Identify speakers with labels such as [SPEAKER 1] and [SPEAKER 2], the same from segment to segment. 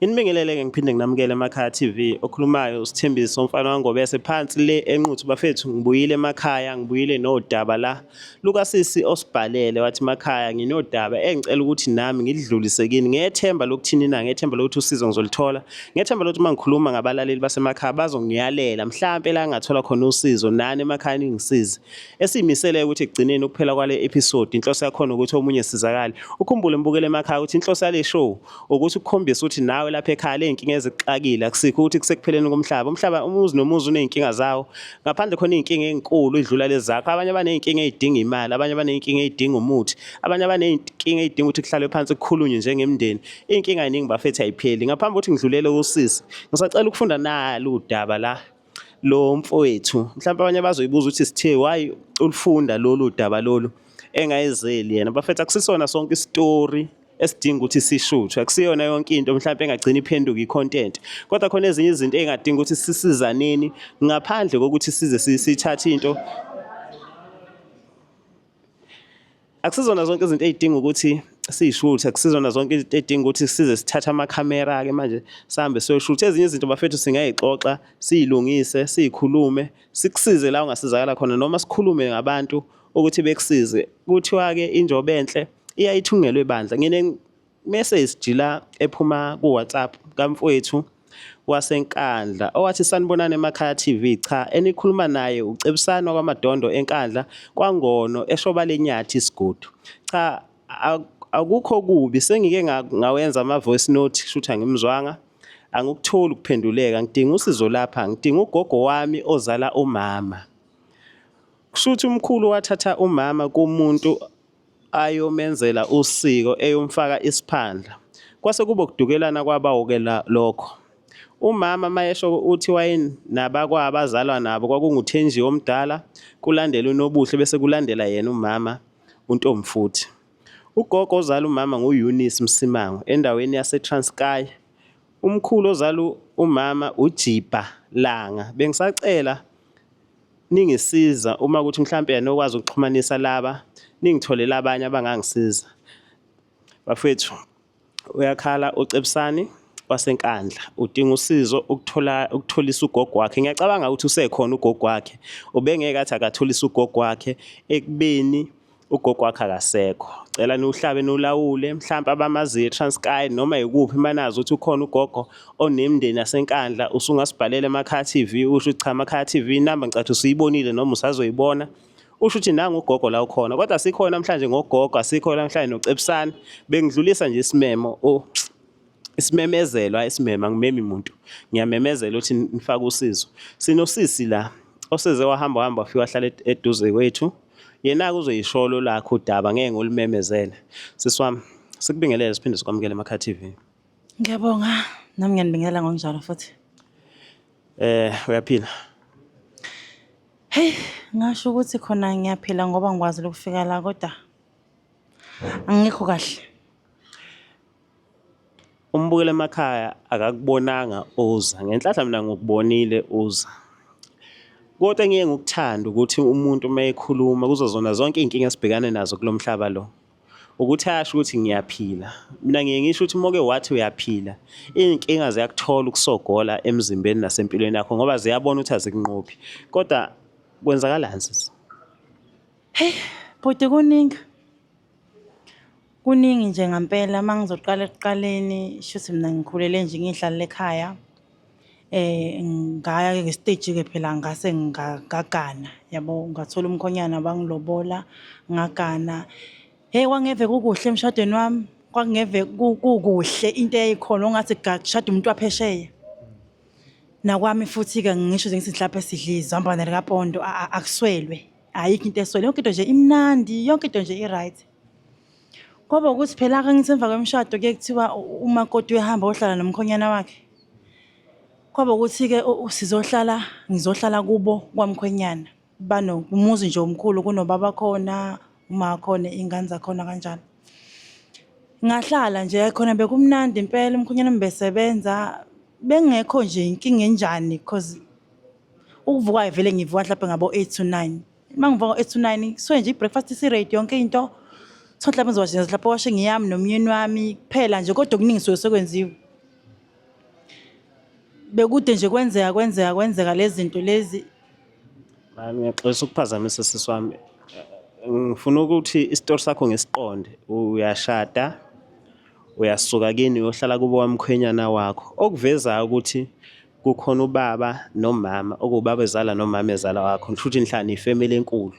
[SPEAKER 1] Nginibingelele-ke ngiphinde nginamukele emakhaya TV okhulumayo uSithembiso umfana waNgobese phansi le eNquthu bafethu ngibuyile emakhaya ngibuyile nodaba la lukasisi osibhalele wathi emakhaya nginodaba engicela ukuthi nami ngidlulise kini ngethemba lokuthini na ngethemba lokuthi usizo ngizolithola ngethemba lokuthi uma ngikhuluma ngabalaleli basemakhaya bazongiyalela mhlampe la ngingathola khona usizo nani emakhaya ningisize esiyimisele ukuthi ekugcineni ukuphela kwale episode inhloso yakhona ukuthi omunye sizakale ukhumbule mbukele emakhaya ukuthi inhloso yale show ukuthi ukukhombisa ukuthi nawe lapha ekhaya ley'nkinga ezikuxakile akusikho ukuthi kusekupheleni komhlaba umhlaba umuzi nomuzi uney'nkinga zawo ngaphandle khona iy'nkinga ey'nkulu idlula lezi zakho abanye baney'nkinga ey'dinga imali abanye baney'nkinga ey'dinga umuthi abanye baney'nkinga ey'dinga ukuthi kuhlalwe phansi kukhulunywe njengemndeni iy'nkinga yiningi bafethu ayipheli ngaphambi kokuthi ngidlulele kusisi ngisacela ukufunda nalo udaba la lo mfowethu mhlawumbe abanye bazoyibuza ukuthi sithe why ulufunda lolu daba lolu engayizeli yena bafethu akusisona sonke isitori esidinga ukuthi sishuthwe akusiyona yonke into mhlawumbe engagcina iphenduka i-content kodwa khona ezinye izinto ey'ngadinga ukuthi sisizaneni ngaphandle kokuthi size sithathe into akusizona zonke izinto ey'dinga ukuthi siyishuthe akusizona zonke izinto ey'dinga ukuthi size sithathe amakhamera-ke manje sihambe siyoshutha ezinye izinto bafethu singayixoxa siyilungise siyikhulume sikusize la ungasizakala khona noma sikhulume ngabantu ukuthi bekusize kuthiwa-ke injobo enhle iyayithungelwe bandla ngine message la ephuma ku-WhatsApp kamfowethu waseNkandla owathi sanibonani emakhaya TV cha enikhuluma naye ucebisana kwamadondo eNkandla kwangono eshoba lenyathi isigudu cha akukho kubi sengike ngawenza ama voice note shutha ngimzwanga angikutholi ukuphenduleka ngidinga usizo lapha ngidinga ugogo wami ozala umama kushuthi umkhulu wathatha umama kumuntu ayomenzela usiko eyomfaka isiphandla. Kwase kuba ukudukelana kwabawo-ke lokho. Umama mayesho uthi wayenabakwabo azalwa nabo kwakunguThenjiwe omdala, kulandela uNobuhle bese kulandela yena umama uNtombifuthi. Ugogo ozala umama ngu-Eunice Msimango endaweni yaseTranskei. Umkhulu ozala umama uJibha Langa. Bengisacela ningisiza uma ukuthi mhlampe anokwazi ukuxhumanisa laba ningitholele abanye abangangisiza bafethu uyakhala uCebisani waseNkandla udinga usizo ukuthola ukutholisa ugogo wakhe ngiyacabanga ukuthi usekhona ugogo wakhe ubengeke athi akatholisa ugogo wakhe ekubeni ugogo wakhe akasekho cela niwuhlabe niwulawule mhlawumpe abamaziyo eTranskei noma yikuphi manazi ukuthi ukhona ugogo onemndeni yaseNkandla usungasibhalela emakhaya TV usho ukuthi cha Makhaya TV inamba ngicatha usuyibonile noma usazoyibona usho ukuthi nangu ugogo la ukhona kodwa sikhona namhlanje ngogogo asikho namhlanje nocebisana bengidlulisa nje isimemo oh isimemezelo hayi isimema angimemi muntu ngiyamemezela ukuthi nifake usizo sinosisi la oseze wahamba wahamba wafika wahlala eduze kwethu yena-ke uzoyisholo lakho udaba ngeke ngolumemezele sisi wami sikubingelele siphinde sikwamukele emakhaya TV
[SPEAKER 2] Ngiyabonga. Nami ngiyanibingelela ngokunjalo futhi.
[SPEAKER 1] Eh uyaphila?
[SPEAKER 2] Hey, ngasho ukuthi khona ngiyaphila ngoba ngikwazile ukufika la kodwa angikho kahle.
[SPEAKER 1] Umbukeli emakhaya akakubonanga uza. Ngenhlanhla mina ngikubonile uza. Kodwa engiye ngikuthande ukuthi umuntu uma ekhuluma kuzo zona zonke iy'nkinga esibhekane nazo kulo mhlaba lo, ukuthi asho ukuthi ngiyaphila. Mina ngiye ngisho ukuthi uma uke wathi uyaphila, iy'nkinga ziyakuthola ukusogola emzimbeni nasempilweni yakho ngoba ziyabona ukuthi azikunqobi. Kodwa kwenzakalani sisi?
[SPEAKER 2] Hey, bhuti kuningi. Kuningi nje ngampela uma ngizoqala ekuqaleni shuthi mina ngikhulele nje ngiy'hlalele ekhaya. Ngaya-ke ngesiteji-ke phela ngase ngagana yabo, ngathola umkhonyana bangilobola ngagana. Hheyi kwangeve kukuhle emshadweni wami, kwakungeve kukuhle into eyayikhona ongathi kushada umuntu waphesheya. Nakwami futhi-ke ngisho nje ngithi mhlampe sidla izambane likapondo akuswelwe. Ayikho into eswele, yonke into nje imnandi, yonke into nje i-right. Kwaba ukuthi phela-ke ngithi emva kwemishado kuye kuthiwa umakoti uyahamba ohlala nomkhonyana wakhe. Kwaba ukuthi-ke sizohlala, ngizohlala kubo kwamkhwenyana. Banomuzi nje omkhulu kunobaba khona, uma khona, iy'ngane zakhona kanjalo. Ngahlala nje khona bekumnandi impela umkhwenyana wami besebenza, bengekho nje inkinga enjani cause Ukuvuka vele ngivuka mhlawumbe ngabo-eight to nine. Uma ngivuka ngo-eight to nine kusuke nje i-breakfast isi-ready yonke into. Thola mhlawumbe ngizowasha mhlawumbe washing yami nomyeni wami kuphela nje kodwa okuningi suke sekwenziwe. Bekude nje kwenzeka kwenzeka kwenzeka lezi zinto lezi.
[SPEAKER 1] Mani ngiyaxolisa ukuphazamisa sisi wami. Ngifuna ukuthi isitori sakho ngisiqonde. Uyashada, uyasuka kini uyohlala kubo wamkhwenyana wakho. Okuvezayo ukuthi kukhona ubaba nomama, okuwubaba ezala nomama ezala wakho. Kusho ukuthi nihlala niyifemeli enkulu.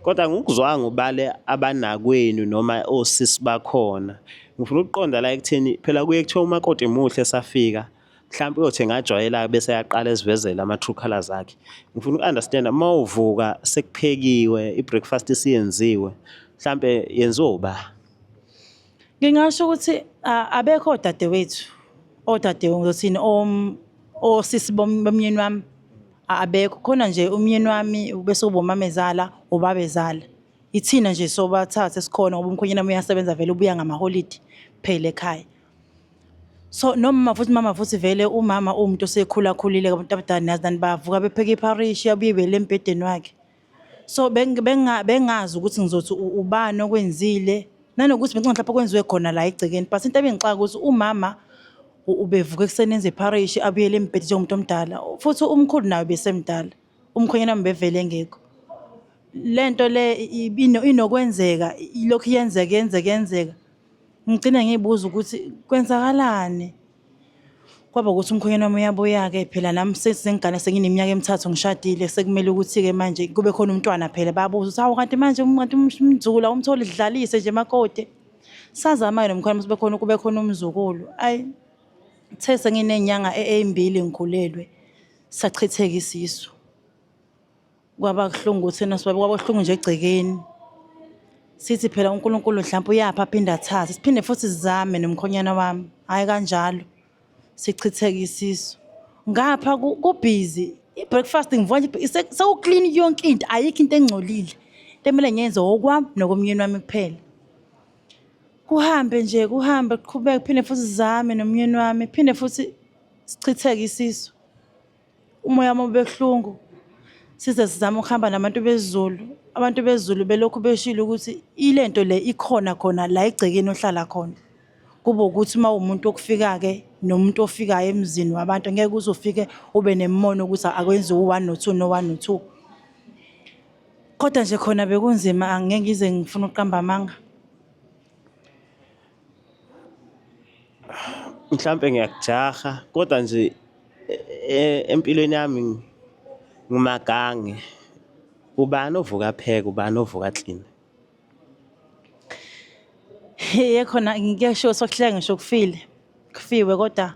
[SPEAKER 1] Kodwa angikuzwanga ubale abanakwenu noma osisi bakhona. Ngifuna ukuqonda la ekutheni phela kuye kuthiwa umakoti muhle esafika mhlawumbe uyothi engajwayela bese yaqala esivezela ama-true colours akhe. Ngifuna uku-understand-a uma uvuka sekuphekiwe i-breakfast isiyenziwe mhlampe yenziwe uba?
[SPEAKER 2] Ngingasho ukuthi abekho odadewethu, odade ngizothini osisi bomyeni wami abekho. Khona nje umyeni wami bese kuba umamezala, ubabezala. Ithina nje sobathathu esikhona ngoba umkhwenyana wami uyasebenza vele ubuya ngamaholidi kuphela ekhaya. So nomama futhi mama futhi vele umama uwumuntu osekhula khulile abantu abadala niyazi nani bavuka bepheka ipharishi abuye bele embhedeni wakhe. So bengazi ukuthi ngizothi ubani okwenzile nanokuthi bengicabanga mhlawumbe kwenziwe khona la egcekeni but into ebingixaka ukuthi umama ubevuka ekuseni enze ipharishi abuyele embhedeni njengomuntu omdala futhi umkhulu naye ubesemdala umkhwenyana wami bevele engekho. Le nto le inokwenzeka ilokhu yenzeka yenzeka yenzeka. Ngigcine ngiy'buza ukuthi kwenzakalani? Kwaba ukuthi umkhwenyana wami uyabuya-ke phela nami sengigane sengineminyaka emithathu ngishadile sekumele ukuthi-ke manje kube khona umntwana phela bayabuza ukuthi hawu kanti manje kanti umzukulu awumtholi sidlalise nje makoti. Sazama-ke nomkhwenyana ukuthi bekhona kube khona umzukulu. Ayi kuthe senginey'nyanga ey'mbili ngikhulelwe sachitheka isisu. Kwaba kuhlungu thina sibabe kwaba kuhlungu nje egcekeni. Sithi phela uNkulunkulu mhlawumbe uyapha aphinde athathe. Siphinde futhi sizame nomkhonyana wami. Hhayi kanjalo. Sichitheke isisu. Ngapha kubhizi i-breakfast ngivuka nje sekuklini yonke into ayikho into engcolile. Into emele ngiyenze okwami nokomyeni wami kuphela. Kuhambe nje kuhambe kuqhubeke kuphinde futhi sizame nomyeni wami phinde futhi sichitheke isisu. Umoya wami ubebuhlungu size sizame ukuhamba nabantu besiZulu. Abantu besiZulu belokhu beshilo ukuthi ile nto le ikhona khona la egcekeni ohlala khona. Kube ukuthi uma uwumuntu wokufika-ke nomuntu ofikayo emzini wabantu ngeke uze ufike ube nemimono ukuthi akwenziwe u-one no-two no-one no-two. Kodwa nje khona bekunzima angeke ngize ngifune ukuqamba amanga.
[SPEAKER 1] Mhlampe ngiyakujaha kodwa nje empilweni yami ngimagange. Ubani ovuka apheke, ubani ovuka akline?
[SPEAKER 2] Hhe khona ngiyasho sokuhleka ngisho kufile, kufiwe kodwa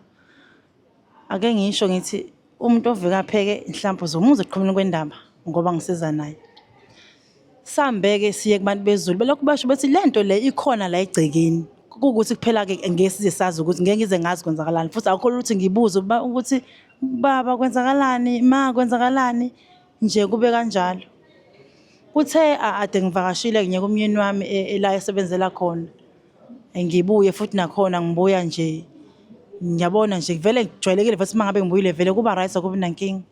[SPEAKER 2] ake ngisho ngithi umuntu ovuka apheke mhlawumbe uzomuzwa ekuqhumeni kwendaba ngoba ngisiza naye. Sambe-ke siye kubantu bezulu belokhu basho bethi le nto le ikhona la egcekeni. Kuwukuthi kuphela-ke ngeke size sazi ukuthi ngeke ngize ngazi kwenzakalani futhi akukho lula ukuthi ngibuze ukuthi baba kwenzakalani, ma kwenzakalani nje kube kanjalo. Kuthe ade ngivakashile ngiye kumyeni wami la esebenzela khona. Ngibuye futhi nakhona ngibuya nje ngiyabona nje vele kujwayelekile futhi uma ngabe ngibuyile vele kuba right akubi nankinga.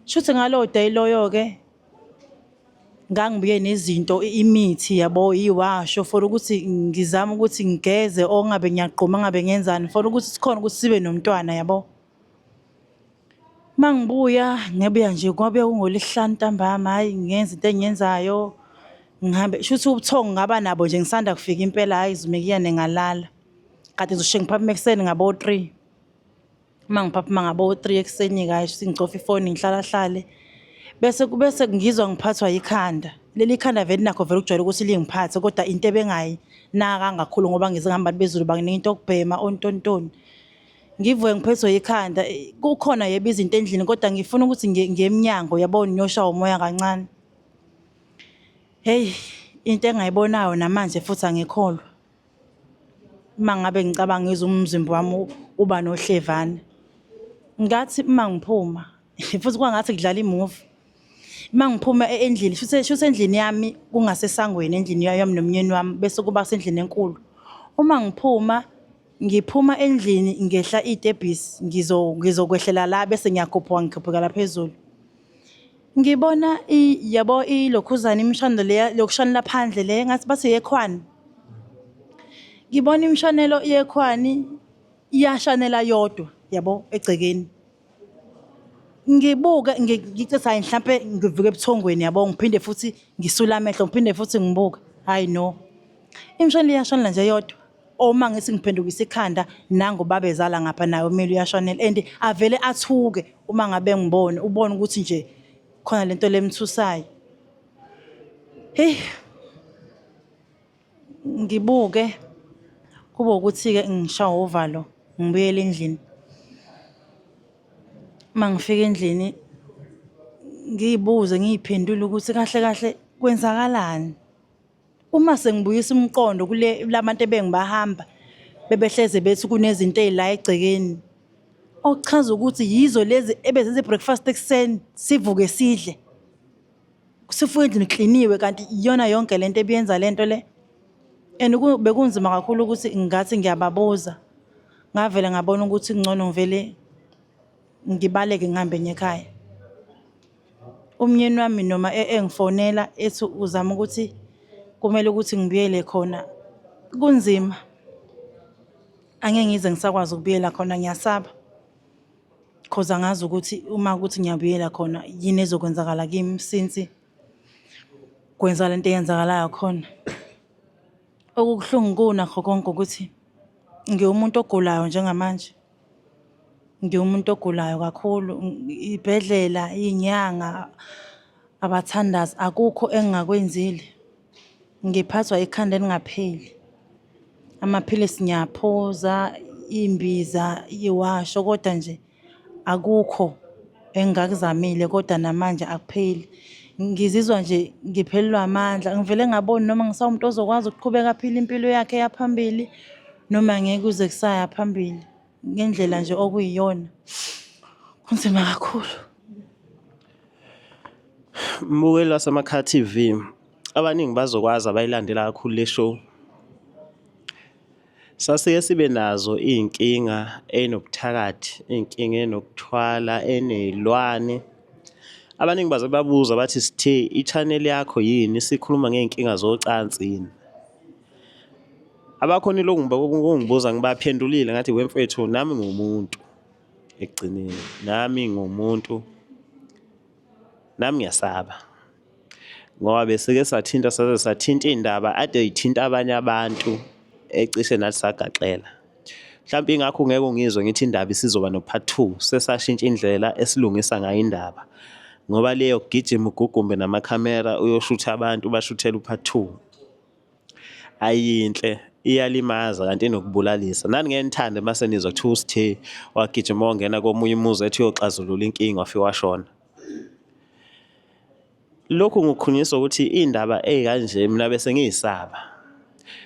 [SPEAKER 2] Shuthi ngalowo day loyo-ke ngangibuye nezinto imithi yabo iwasho for ukuthi ngizame ukuthi ngigeze or ngabe ngiyagquma ngabe ngenzani for ukuthi sikhona ukuthi sibe nomntwana yabo. Uma ngibuya ngibuya nje kwabuya kungolwesihlanu ntambama hhayi ngenza into engiyenzayo ngihambe shuthi ubuthongo ngaba nabo nje ngisanda kufika impela hhayi zumekiyane ngalala. Kade ngizosheshe ngiphaphame ekuseni ngabo-three. Uma ngiphaphama ngabo-three ekuseni-ke hhayi shuthi ngicofa ifoni ngihlala hlale. Bese bese ngizwa ngiphathwa yikhanda. Leli khanda vele nakho vele kujwayele ukuthi lingiphathe kodwa into ebengayinaka kakhulu ngoba ngize ngihamba abantu bezulu banginika into yokubhema ontontoni. Ngivuke ngiphethwe yikhanda kukhona yebo izinto endlini kodwa ngifuna ukuthi ngiye emnyango yabo ngiyoshawa umoya kancane. Hheyi into engayibonayo namanje futhi angikholwa. Uma ngabe ngicabanga ngizwa umzimba wami uba nohlevane. Ngathi uma ngiphuma futhi kwangathi kudlala imuvi. Uma ngiphuma endlini shuthi shuthi endlini yami kungasesangweni endlini yami nomnyeni wami bese kuba sendlini enkulu. Uma ngiphuma Ngiphuma endlini ngehla iy'tebhisi ngizokwehlela la bese ngiyakhuphuka ngikhuphukela phezulu. Ngibona yabo ilokhuzana imishando le yokushanela phandle le ngathi bathi eyekhwani. Ngibona imishanelo yekhwani iyashanela yodwa yabo egcekeni. Ngibuke ngithi hayi mhlampe ngivuke ebuthongweni yabo ngiphinde futhi ngisule amehlo ngiphinde futhi ngibuke. Hayi no. Imishwanelo iyashonela nje yodwa. Uma ngithi ngiphendukisa ikhanda nangu babezala ngapha naye umile uyashonela and avele athuke uma ngabe ngibona ubona ukuthi nje khona lento lemthusayo. Hey ngibuke kube ukuthi-ke ngishawa uvalo ngibuyele endlini. Uma ngifika endlini ngiy'buze ngiy'phendule ukuthi kahle kahle kwenzakalani. Uma sengibuyisa umqondo kule labantu ebengibahamba bebehleze bethi kunezinto ey'la egcekeni okuchaza ukuthi yizo lezi ebezenza i-breakfast ekuseni sivuke sidle. Sifuye endlini kukliniwe kanti iyona yonke lento ebiyenza lento le. And bekunzima kakhulu ukuthi ngathi ngiyababuza. Ngavele ngabona ukuthi kungcono ngivele ngibaleke ngihambe ngiye ekhaya. Umnyeni wami noma engifonela ethi uzama ukuthi kumele ukuthi ngibuyele khona, kunzima. Angeke ngize ngisakwazi ukubuyela khona ngiyasaba. Cause angazi ukuthi uma kuthi ngiyabuyela khona yini ezokwenzakala kimi since kwenzakala into eyenzakalayo khona. Okubuhlungu kunakho konke ukuthi ngiwumuntu ogulayo njengamanje. Ngiwumuntu ogulayo kakhulu, iy'bhedlela, iy'nyanga, abathandazi akukho engingakwenzile. Ngiphathwa ikhanda elingapheli. Amaphilisi ngiyaphuza, iy'mbiza, iyiwasho kodwa nje akukho engingakuzamile kodwa namanje akupheli. Ngizizwa nje ngiphelelwa amandla, ngivele ngingaboni noma ngisawumuntu ozokwazi ukuqhubeka aphile impilo yakhe eya phambili noma ngeke kuze kusaya phambili ngendlela nje okuyiyona. Kunzima kakhulu.
[SPEAKER 1] Mbukeli waseMakhaya TV, abaningi bazokwazi abayilandela kakhulu le show. Sasike sibe nazo iy'nkinga ey'nobuthakathi, iy'nkinga ey'nokuthwala, eney'lwane. Abaningi baze babuza bathi Sithe i-channel yakho yini isikhuluma ngey'nkinga zocansi yini? Abakhonile ukungibuza ngibaphendulile ngathi we mfethu nami ngiwumuntu ekugcineni, nami ngiwumuntu, nami ngiyasaba. Ngoba besike sathinta saze sathinta iy'ndaba ade y'thinta abanye abantu ecishe nathi sagaxela. Mhlawumpe ingakho ungeke ungizwe ngithi indaba isizoba no-part 2 sesashintsha indlela esilungisa ngayo indaba ngoba leyo gijima ugugumbe namakhamera uyoshutha abantu ubashuthela u-part 2 ayinhle iyalimaza kanti inokubulalisa. Nani ngeke nithande mase nizwa kuthiwa uSithe wagijima wangena komunye umuzi ethi uyoxazulula inkinga wafike washona. Lokhu ngikukhulunyiswa ukuthi iy'ndaba ey'kanje mina bese ngiy'saba.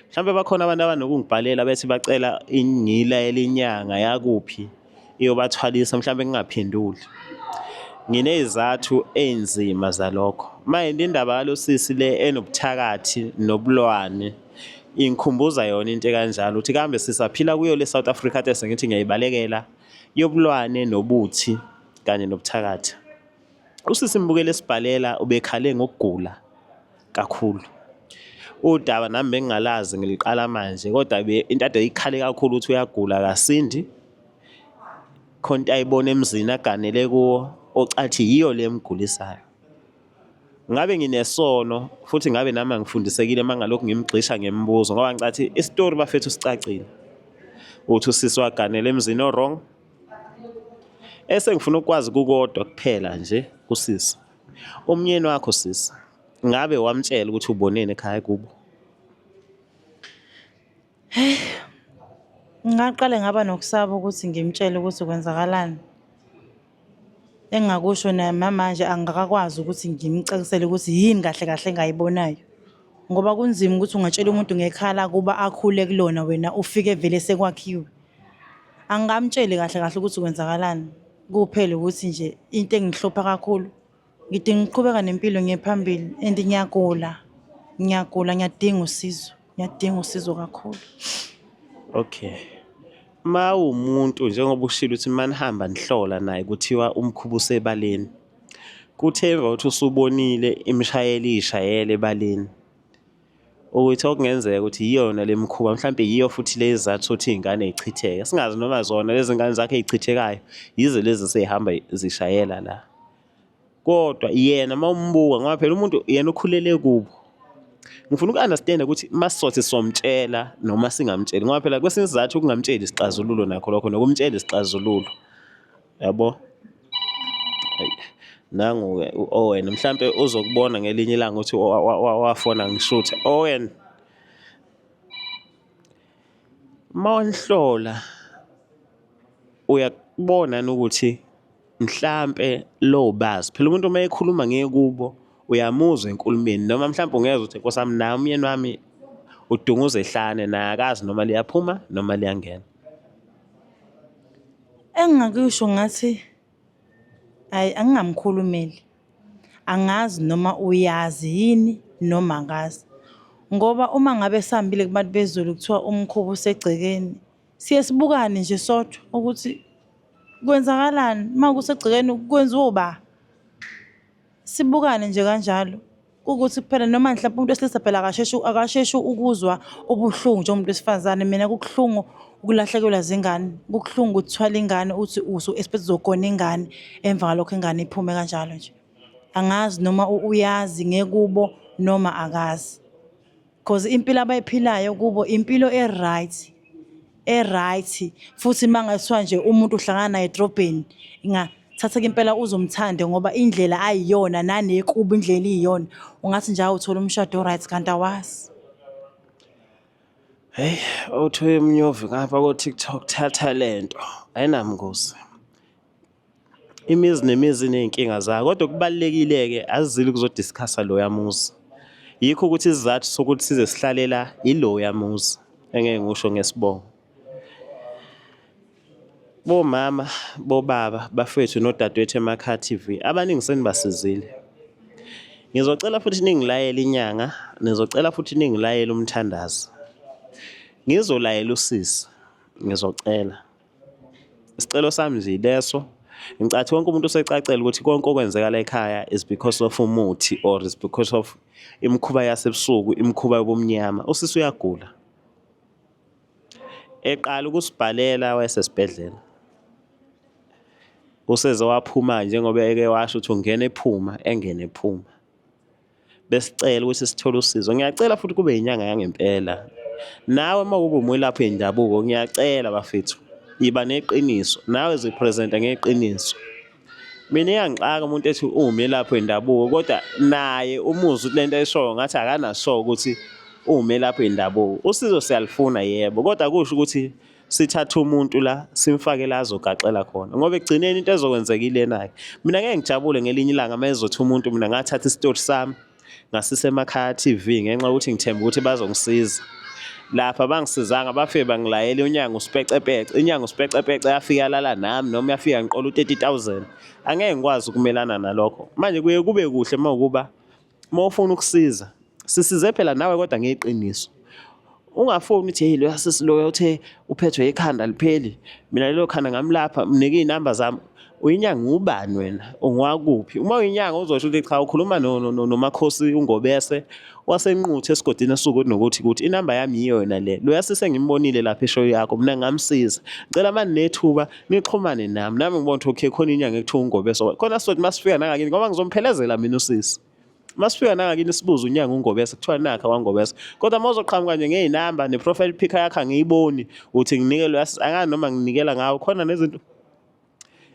[SPEAKER 1] Mhlawumbe bakhona abantu abanokungibhalela bethi bacela ngiyilayele inyanga yakuphi iyobathwalisa mhlawumbe ngingaphenduli. Nginey'zathu ey'nzima zalokho. Manje indaba yalo sisi le enobuthakathi nobulwane ingikhumbuza yona into ekanjalo ukuthi kambe sisaphila kuyo le South Africa kade sengithi ngiyayibalekela yobulwane nobuthi kanye nobuthakathi. Usisi mbukele esibhalela ubekhale ngokugula kakhulu. Udaba nami bengingalazi ngiliqala manje kodwa into ade ikhale kakhulu ukuthi uyagula akasindi. Khona into ayibona emzini aganele kuwo ocathi yiyo le emgulisayo. Ngabe nginesono futhi ngabe nami angifundisekile uma ngalokhu ngimgxisha ngemibuzo ngoba ngicathi isitori bafethu sicacile ukuthi usisi waganela emzini o-wrong. Esengifuna ukwazi kukodwa kuphela nje kusisi. Umnyeni wakho sisi, ngabe wamtshela ukuthi uboneni ekhaya kubo?
[SPEAKER 2] Hey, ngaqale ngaba nokusaba ukuthi ngimtshele ukuthi kwenzakalani. Engingakusho namanje angikakwazi ukuthi ngimcacisele ukuthi yini kahle kahle engayibonayo. Ngoba kunzima ukuthi ungatshela umuntu ngekhala kuba akhule kulona wena ufike vele sekwakhiwe. Angikamtsheli kahle kahle ukuthi kwenzakalani. Kuphela ukuthi nje into engihlupha kakhulu ngidinga ukuqhubeka nempilo ngiye phambili and ngiyagula. Ngiyagula ngiyadinga usizo, ngiyadinga usizo kakhulu.
[SPEAKER 1] Okay. Uma uwumuntu njengoba ushilo ukuthi uma nihamba nihlola naye kuthiwa umkhuba usebaleni. Kuthe emva kokuthi usubonile imishayeli iy'shayela ebaleni. Ukuthi okungenzeka ukuthi yiyona le mikhuba mhlampe yiyo futhi le isizathu sokuthi iy'ngane y'chitheke. Singazi noma zona lezi ngane zakhe ey'chithekayo yizo lezi esey'hamba zishayela la. Kodwa yena uma umbuka ngoba phela umuntu yena ukhulele kubo. Ngifuna uku-understand-a ukuthi uma sizothi somtshela noma singamtsheli ngoba phela kwesinye isizathu ukungamtsheli isixazululo nakho lokho nokumtshela isixazululo. Yabo? Nangu-ke u-Owen mhlampe uzokubona ngelinye ilanga ukuthi wafona ngishutha. Owen, uma unihlola uyakubona yini ukuthi mhlampe lo bazi phela umuntu uma ekhuluma ngekubo uyamuzwa enkulumeni noma mhlampe ungezwa ukuthi nkosi yami naye umyeni wami udunguza ehlane naye akazi noma liyaphuma noma liyangena.
[SPEAKER 2] Engingakusho ngathi hhayi angingamkhulumeli. Angazi noma uyazi yini noma akazi. Ngoba uma ngabe sihambile kubantu bezulu kuthiwa umkhuba usegcekeni, siye sibukane nje sodwa ukuthi kwenzakalani uma kusegcekeni kwenziwa uba? Sibukane nje kanjalo. Kuwukuthi kuphela noma mhlawumpe umuntu wesilisa phela akasheshi akasheshi ukuzwa ubuhlungu njengomuntu wesifazane. Mina kubuhlungu ukulahlekelwa zingane, kubuhlungu ukuthwala ingane uthi usu-expect uzogona ingane, emva kwalokho ingane iphume kanjalo nje. Angazi noma uyazi ngekubo noma akazi. Cause impilo abayiphilayo kubo impilo e-right, e-right futhi uma ngathiwa nje umuntu uhlangana naye edrobheni ingathatheka impela uze umthande ngoba indlela ayiyona nanekubo indlela iyiyona, ungathi nje awuthola umshado o-right kanti awazi.
[SPEAKER 1] Hheyi, othiwe mnyovi ngapha ko-TikTok thatha lento ayinamngozi. Imizi nemizi iney'nkinga zayo, kodwa okubalulekile-ke asizile ukuzodiskhasa loya muzi. Yikho ukuthi isizathu sokuthi size sihlale la iloya muzi engeke ngiwusho ngesibongo. Bomama, bobaba, bafowethu nodadewethu emakhaya TV, abaningi senibasizile. Ngizocela futhi ningilayele inyanga, nizocela futhi ningilayele umthandazo. Ngizolayela usisi, ngizocela. Isicelo sami nje ileso. Ngicathi wonke umuntu usecacela ukuthi konke okwenzeka la ekhaya is because of umuthi or is because of imikhuba yasebusuku, imikhuba yobumnyama. Usisi uyagula. Eqala ukusibhalela wayesesibhedlela. Useze waphuma njengoba eke washo ukuthi ungena ephuma, engene ephuma. Besicela ukuthi sithole usizo. Ngiyacela futhi kube inyanga yangempela. Nawe uma kube umelaphi wendabuko, ngiyacela bafethu, iba neqiniso. Nawe zipresente ngeqiniso. Mina iyangixaka umuntu ethi uwumelaphi wendabuko kodwa naye umuzwa ukuthi lento ayishoyo ngathi akanasho ukuthi uwumelaphi wendabuko. Usizo siyalufuna yebo, kodwa akusho ukuthi sithathe umuntu la simfake la azogaxela khona ngoba ekugcineni into ezokwenzeka ilena-ke. Mina ngeke ngijabule ngelinye ilanga uma ezothi umuntu mina ngathatha isitori sami ngasisa emakhaya TV ngenxa yokuthi ngithemba ukuthi bazongisiza. Lapha bangisizanga bafike bangilayela unyanga usipecepece, inyanga usipecepece yafika yalala nami noma yafika ngiqola u-30,000. Angeke ngikwazi ukumelana nalokho. Manje kuye kube kuhle uma ukuba uma ufuna ukusiza sisize phela nawe kodwa ngeqiniso. Ungafoni uthi hey loya sisi loya uthe uphethwe ikhanda lipheli mina lelo khanda ngamlapha mnike iy'namba zami. Uyinyanga ubani wena? Ungwakuphi? Uma uyinyanga uzosho ukuthi cha ukhuluma noMakhosi uNgobese waseNquthu esigodini esukuthi nokuthi ukuthi inamba yami yiyo yona le. Loya sisi engimbonile lapha eshow yakho mina ngamsiza. Ngicela uma ninethuba nixhumane nami. Nami ngibona ukuthi okay khona inyanga ekuthiwa uNgobese. Khona sizothi masifika nangakini ngoba ngizomphelezela mina usisi. Masifika nangakini sibuze unyanga uNgobese kuthiwa nakha kwaNgobese. Kodwa uma uzoqhamuka nje ngey'namba ne-profile picture yakho angiyiboni uthi nginike loya sisi angazi noma nginikela ngawo khona nezinto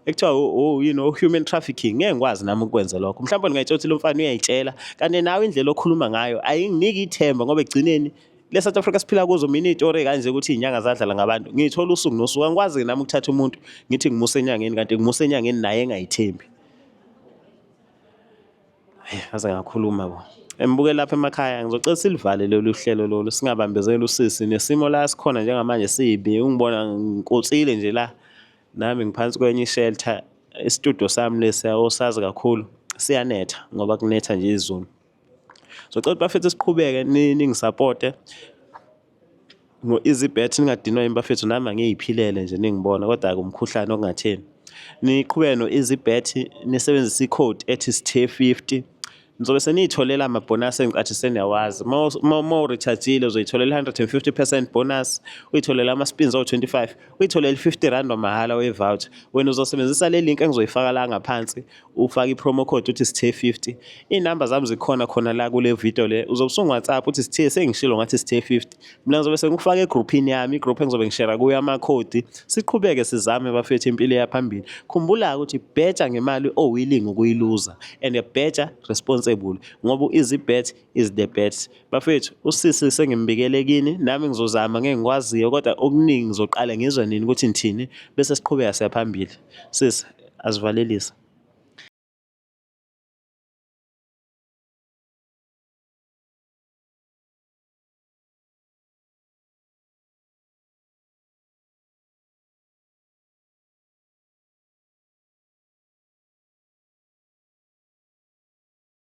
[SPEAKER 1] ekuthiwa oh, you know human trafficking ngeke ngikwazi nami ukwenza lokho mhlawumbe ngingayitshela ukuthi lo mfana uyayitshela kanti nawe indlela okhuluma ngayo ayinginiki ithemba ngoba ekugcineni le South Africa siphila kuzo mina iy'tori kanje ukuthi iy'nyanga zadlala ngabantu ngiyithola usuku nosuku angikwazi nami ukuthatha umuntu ngithi ngimuse enyangeni kanti ngimuse enyangeni naye engayithembi. Hayi ngaze ngakhuluma bo. Embuke lapha emakhaya ngizocela silivale lolu hlelo lolu singabambezeli usisi nesimo la sikhona njengamanje sibi ungibona ngikotsile nje la nami ngiphansi kwenye ishelter isitudio sami lesi osazi kakhulu siyanetha ngoba kunetha nje izulu. So cela bafethu siqhubeke ningisapote ngo-easy bet ningadinwa yini bafethu nami angiyiphilele nje ningibona kodwa-ke umkhuhlane okungatheni. Niqhubeke no-easy bet nisebenzise ikhodi ethi sithe 50. Nizobe seniyitholela amabhonasi engicathi seniyawazi. Uma u-recharge-ile uzoyitholela i-150% bonus, uyitholele ama-spins awu-25, uyitholele i-R50 wamahhala we-voucher. Wena uzosebenzisa le link engizoyifaka la ngaphansi, ufake i-promo code uthi Sithe 50. Iy'namba zami zikhona khona la kule video le. Uzobe usungu-WhatsApp uthi Sithe, sengishilo ngathi Sithe 50. Mina ngizobe sengikufaka egruphini yami, igroup engizobe ngishera kuyo amakhodi. Siqhubeke sizame bafethu impilo eya phambili. Khumbula-ke ukuthi bheja ngemali o-willing ukuyiluza and bheja responsible ngoba u-easy bet is the best. Bafethu, usisi sengimbikele kini, nami ngizozama ngeke ngikwaziyo kodwa okuningi ngizoqala ngizwe nini ukuthi nithini bese siqhubeka siya phambili. Sisi, asivalelise.